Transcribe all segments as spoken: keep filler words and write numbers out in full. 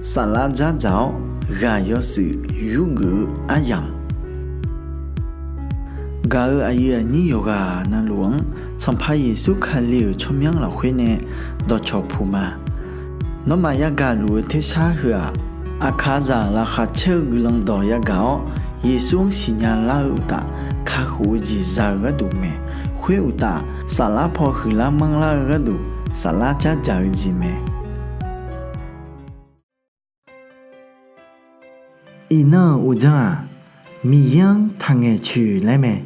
Saflar dzardzaq-awr ghaq yawshuif yurgeuf-eu aryamq, gaq-euq aqyuif aqnyir yawqghaq navluf-anr Sanqpaq Yeqsur Kali-euq tsawrmyanr lafkhoer nae dawqcawq puq ma. Nawmaf yagaq luf-eu tersar heu-aq, aqkaqzaq laqkhaq caer-eu guiqlanq dawq yagaq-awr, Yeqsur-anr siqnya lar-eu uqtaf, kakhof-eu jeq za-eu gharduq mae. Khoer uqtaf, saflar paw huiqlar manrlar-eu gharduq, saflar dzardzaq-eu jeq mae. Iqnan-euq uqdzan-aq, Miqyaer-anr taqngaeq coeq laer mae.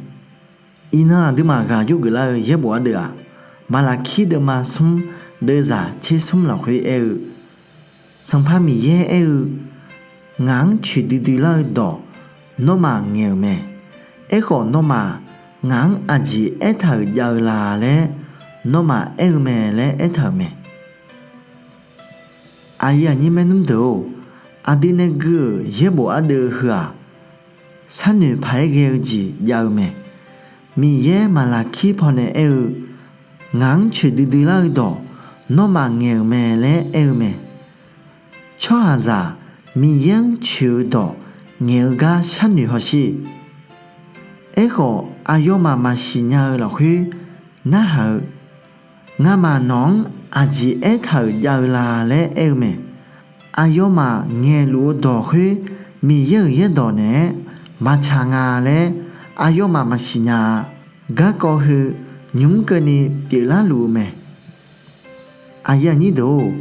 Iqnan aqduimaf ghaq yurgeuf lar-eu yaerbof ardeuv-aq, Maqlaqkir deuvma smr deuvzaq tser smr lafkhoer aer-eu, Sanqpaq Miqyaer aer-eu, Ngaq-anr coeqdui dui lar-eu dawq nawmaf ngaeq-euq mae. Aerkhawf, nawmaf ngaq-anr aqjeq aertaq-euq jav-eu la laer nawmaf aer-eu mae laer aertaq-euq mae. Aqyuif aqnyir maernmr deuq-or, aqdui nae gui-euq yaerbof ardeuv heu-aq, sharnoeq paq-aer ghae-eu jeq jav-eu mae. Miqyaer Maqlaqkir pawnae aer-eu, Ngaq-anr coeqdui dui lar-eu dawq nawmaf ngaeq-euq mae laer aer-eu mae. Tsawrhaqzaq Miqyaer-anr coeq-eu dawq ngaeq-eu gar sharnoeq hawsher. Aerkhawf, aqyawfmaf maqsiq nya-eu lafkhoer narhaq-eu, Ngamaf nawq-anr aqjeq aertaq-euq jav-eu la laer aer-eu mae. Aqyawfmaf ngaeqluf-eu dawq khoer Miqyaer-euq yaerdawq naeq-aer maqtsaq nga laer aqyawfmaf maqsiq nya-a. Garkawv heu nymq-mr keuvni pyeuflar luf-eu mae. Aqyuif aqnyir deuq-or,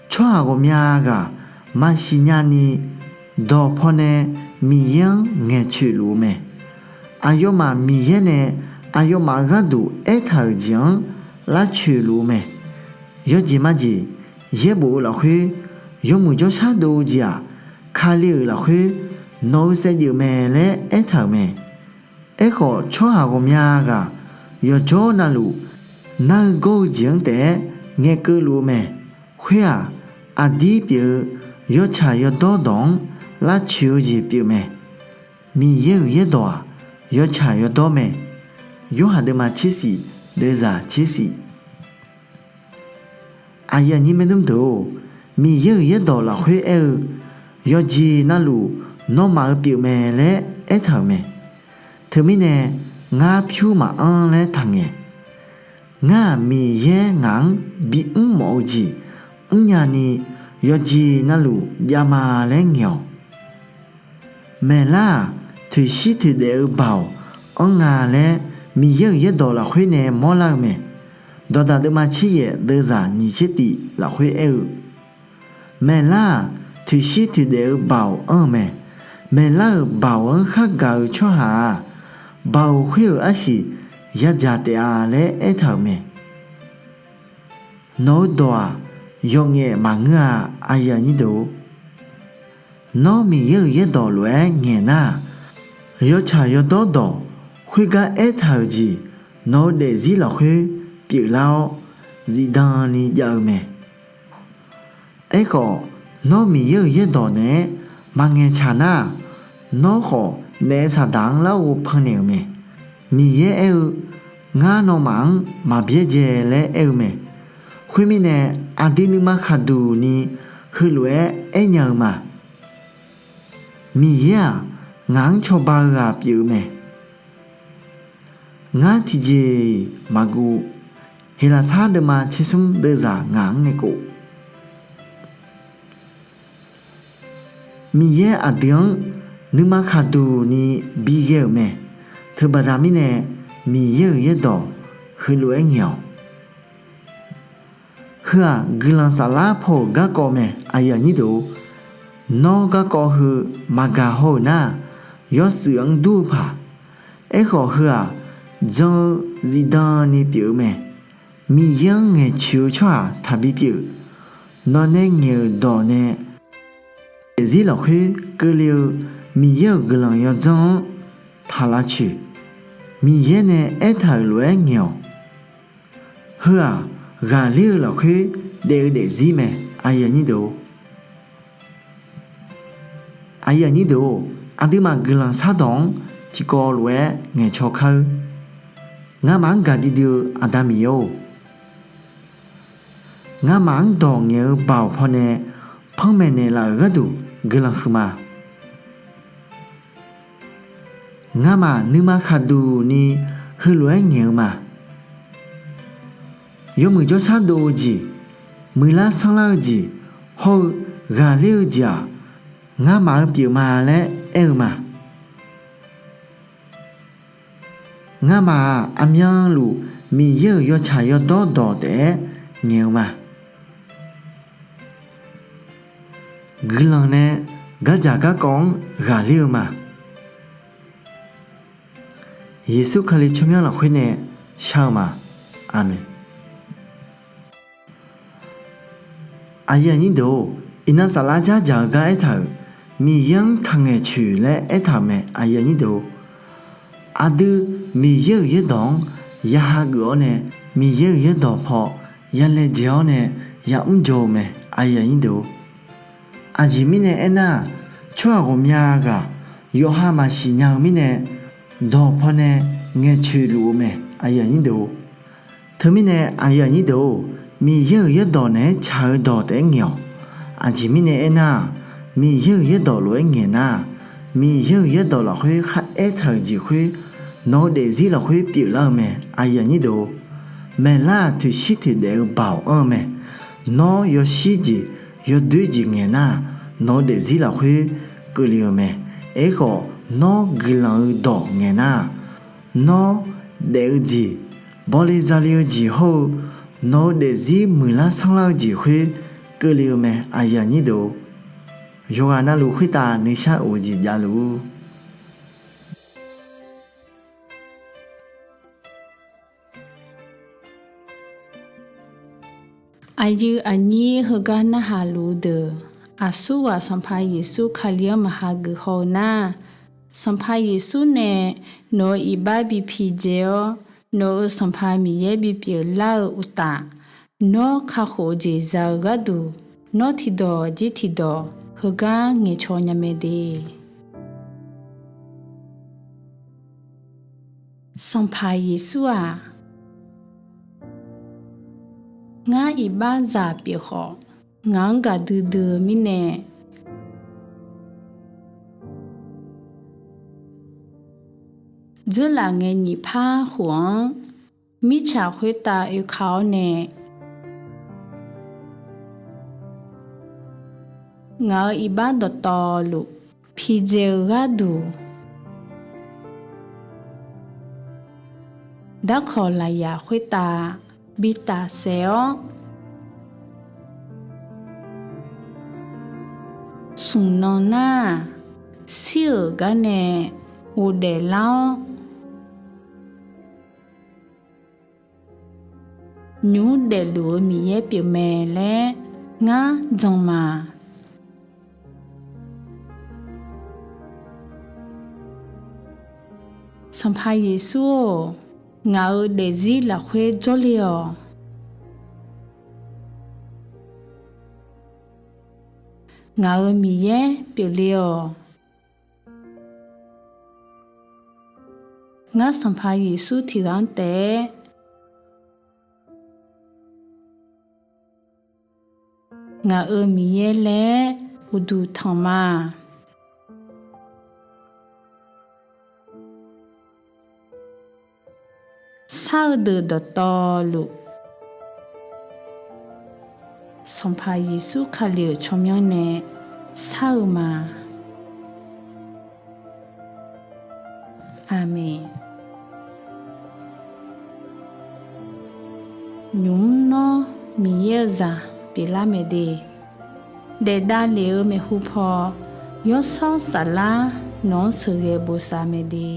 tsawrhaq ghawqmya ghaq maqsiq nyani dawq pawnae Miqyaer-anr ngaeqcoeq luf-eu mae. Aqyawfmaf Miqyaer nae aqyawfmaf gharduq aertaq-euq jeq-anr lavcoeq luf-eu mae. Yawjeq majeq yaerbof-eu lafkhoer yawmuiq jawrshar dov-eu jeq-aq, Kali-euq lafkhoer nawq-eu saevdzeuf mae laer aertaq-euq mae. Aerkhawf, tsawrhaq ghawqmya ghaq yawqjawr navluf nar-eu gawr-eu jeq-anr taef-aer ngaeqkeuv luf-eu mae. Khoer-aq, aqdir pyeuf-eu yawtsaq yawdawr dawq-anr lavcoeq-eu jeq pyeuf mae. Miqyaer-euq yaerdawq-aq, yawtsaq yawdawr mae. Yorhaq deuvma tser shif deuvzaq tser shif. Aqyuif aqnyir maernmr deuq-or, Miqyaer-euq yaerdawq lafkhoer aer-eu, yawqjeq navluf nawmaf-eu pyeufmae laer aertaq-euq mae. Teumirnae ngar pyur maqanr laer taqngaeq. Ngar-aq Miqyaer ngaq-anr bimr mawf-eu jeq mrnya ni yawqjeq navluf javma laer ngaeq-awq. Maeqlar-aq toeqshir toeqdaef-eu baoq anr nga laer Miqyaer-euq yaerdawq lafkhoer nae mawrlar-eu mae. Dawqdaq deuvma tser yaef deuvzaq nyiq tser tif lafkhoer aer-eu, maeqlar-aq toeqshir toeqdaef-eu baoq anr-eu mae. Maeqlar-euq baoq-anr khargaq-eu tsawrhaq-aq, baoq khoer-euq arsiq yadzaq taef-a laer aertaq-euq mae. Nawq-eu dawq-aq yawqngaef maqngeur-a. Nawr Miqyaer-euq yaerdawq lof-aer ngaeq nar-aq, yawtsaq yawdawr dawq khoergar aertaq-euq jeq nawq-eu daefzir lafkhoer pyeuflar-awr zifdan ni jav-eu mae. Aerkhawf, nawr Miqyaer-euq yaerdawq naeq-aer maqngaeq tsaq nar-aq, nawr khawf naef saqdaq-anr larghov pannaeq-euq mae. Miqyaer aer-eu, Ngar nawmaf-anr maq byaerdzae laer aer-eu mae. Khoermirnae, aqdui nuima khaqduq ni heulof-aer aernya-eu ma. Miqyaer-aq, ngaq-anr cawba-eu ghaq pyeuf-eu mae. Ngar tiqjeq-iq maqguv. Heqlaqsar deuvma tser smr deuvzaq ngaq-anr nae khof, Miqyaer aqdui-anr nuima khaqduq ni bighae-euq mae. Teubaqda mirnae Miqyaer-euq yaerdawq heulof-aer ngaeq-awq. Heu-aq guiqlanq saflar paw-euq garkawv mae. Nawr garkawv heu maqgaq haw-euq nar-aq, yawshuif-anr dur-eu paq. Aerkhawf heu-aq jan-eu zifdan ni pyeuf-eu mae. Miqyaer-anr ngaeqcoeq-eu tsawrhaq taqbi pyeuf. Nawq nae ngaeq-euq dawq nae daefzir lafkhoer keuvle-eu Miqyaer-euq guiqlanq yawdzanr-anr taq lavcoeq. Miqyaer nae aertaq-euq lof-aer ngaeq-awq. Heu-aq ghaqler-eu lafkhoer daef-eu daefzir mae. Aqduimaf guiqlanq shardawq-anr tiqkawv lof-aer ngaeqcaw kar-eur. Ngamaf-anr gaqdui dui-eu Aqda Miqyaer-or, ngamaf-anr dawq ngaeq-eu baoq pawnae panmaeq naeqlaf-euq gharduq guiqlanq huiqma. Ngamaf nuima khaqduq ni heulof-aer ngaeq-eu ma. Yawmuiq jawrshar dov-eu jeq, muiqlar sanrlar-eu jeq, hawr-eu ghaqler-eu jeq-aq, ngamaf-eu pyeufma laer aer-eu ma. Ngamaf-aq, aqmyanluf Miqyaer-euq yawtsaq yawdawr dawq taef-aer ngaeq-eu ma. Guiqlanq nae gardzaq garkawv-anr ghaqler-eu ma. Yeqsur Kali tsawrmyanr lafkhoer nae shar-eu ma. Aqmeq. Aqyuif aqnyir deuq-or, iqnan saflar dzardzaq-eu gar aertaq-euq, Miqyaer-anr taqngaeq coeq laer aertaq-euq mae. Aqdui Miqyaer-euq yaerdawq-anr ya hageuf-awr nae, Miqyaer-euq yaerdawq paw ya laejae-awr nae ya mr jaw-eu mae. Aqjeq mirnae aernar-aq, tsawrhaq ghawqmya ghaq yawqha maqsiq nya-eu mirnae, dawq pawnae ngaeqcoeq luf-eu mae. Teumirnae aqyuif aqnyir deuq-or, Miqyaer-euq yaerdawq naeq-aer tsaq-eu dawq taef-aer ngaeq-awq. Aqjeq mirnae aernar-aq, Miqyaer-euq yaerdawq lof-aer ngaeq nar-aq, Miqyaer-euq yaerdawq lafkhoer kharaer taq-euq jeq khoer, nawq-eu daefzir lafkhoer pyeuflar-eu mae. Maeqlar-aq, toeqshir toeqdaef-eu baoq anr-eu mae. Nawr yawshir jeq yawdoer jeq ngaeq nar-aq, nawq-eu daefzir lafkhoer keuvle-eu mae. Aerkhawf, nawr guiqlanq-eu dawq ngaeq nar-aq, nawr daef-eu jeq, bawle zale-eu jeq hawr-eu, nawq-eu daefzir muiqlar sanrlar-eu jeq khoer keuvle-eu mae. Yawqghaq navluf khoertav nuishar of-eu jeq javluf-ur. Aqyuif aqnyir heugar narhaq luf-eu deuq, aqsurghaq Sanqpaq Yeqsur Kali-anr maqha geuf haw-eu nar, Sanqpaq Yeqsur nae nawq-euq iqbax bi pidzae-awr, nawq-euq Sanqpaq Miqyaer bipyeuf lar-eu uqtaf, nawr kakhof-eu jeq za-eu gharduq, nawr tiqdawq jir tiqdawq heugar ngaeqcaw nya mae de. Sanqpaq Yeqsur-aq, ngar iqbaxzaq pyeuf khawf, ngaq-anr gaqdui dui-eu mirnae, dzeurlaf ngae nyiq par khof-anr, mirtsaq khoertav oeka-awr nae, ngaq-euq iqbax dawqtawvluf pidzae-eu gharduq, darkawq lafyaq khoertav bi tafsaef-awr, smq nan nar-aq, shir-euq gar nae ghofdaef lar-awr, nymq mr daefluf-eu Miqyaer pyeufmae laer ngar jan ma. Sanqpaq Yeqsur-or, ngaq-euq daefzir lafkhoer jawrle-awq. Ngaq-euq Miqyaer pyeufle-awq. Ngar Sanqpaq Yeqsur tiqghaq-anr taef-aer ngaq-euq Miqyaer laer uqduq tanq ma. Shar-eu deuq dawqtawvluf, Sanqpaq Yeqsur Kali-euq tsawrmyanr nae shar-eu ma. Aqmeq. Nymq mr nawr Miqyaer-eu zaq pyeuflar mae de. Daef davlef-eu maeqhu paw, Yawshawr Saflar nawq-anr sheuqghae bosav mae de.